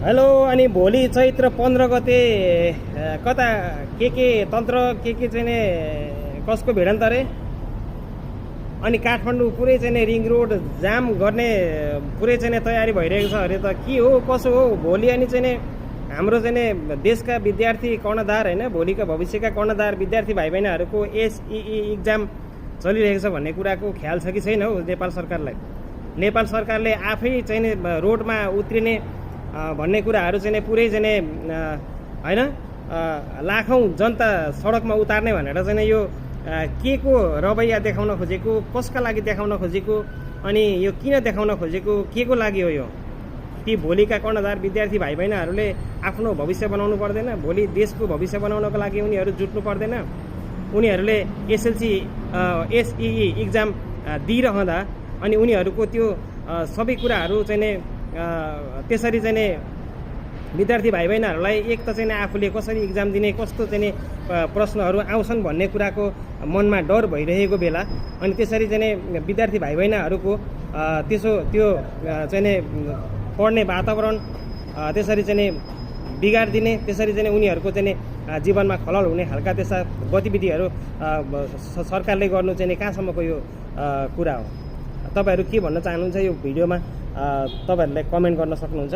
Hello. अनि भोलि चैत्र 15 गते कता के तन्त्र के चाहिँ नि कसको भिडन्त अरे। अनि काठमाडौँ पुरै चाहिँ नि रिङ रोड जाम गर्ने पुरै चाहिँ नि तयारी भइरहेको छ अरे। त के हो कसो हो भोलि? अनि चाहिँ नि हाम्रो चाहिँ नि देशका विद्यार्थी कर्णधार होइन, भोलिका भविष्यका कर्णधार विद्यार्थी भाइ बहिनीहरूको एसइई इक्जाम चलिरहेको छ भन्ने कुराको ख्याल छ कि छैन हौ नेपाल सरकारलाई? नेपाल सरकारले आफै चाहिँ नि रोडमा उत्रिने भन्ने कुराहरू चाहिँ नि पुरै चाहिँ नि होइन लाखौँ जनता सडकमा उतार्ने भनेर चाहिँ नि यो के को रवैया देखाउन खोजेको, कसका लागि देखाउन खोजेको, अनि यो किन देखाउन खोजेको, के को लागि हो यो? ती भोलिका कर्णधार विद्यार्थी भाइ बहिनीहरूले आफ्नो भविष्य बनाउनु पर्दैन? भोलि देशको भविष्य बनाउनको लागि उनीहरू जुट्नु पर्दैन? उनीहरूले एसएलसी एसइई इक्जाम दिइरहँदा अनि उनीहरूको त्यो सबै कुराहरू चाहिँ नि त्यसरी चाहिँ नि विद्यार्थी भाइ बहिनीहरूलाई एक त चाहिँ नि आफूले कसरी इक्जाम दिने, कस्तो चाहिँ नि प्रश्नहरू आउँछन् भन्ने कुराको मनमा डर भइरहेको बेला अनि त्यसरी चाहिँ नि विद्यार्थी भाइ बहिनीहरूको त्यो चाहिँ नि पढ्ने वातावरण त्यसरी चाहिँ नि बिगारिदिने, त्यसरी चाहिँ उनीहरूको चाहिँ नि जीवनमा खलल हुने खालका त्यस्ता गतिविधिहरू सरकारले गर्नु चाहिँ नि कहाँसम्मको यो कुरा हो? तपाईँहरू के भन्न चाहनुहुन्छ यो भिडियोमा? तपाईँहरूले कमेन्ट गर्न सक्नुहुन्छ।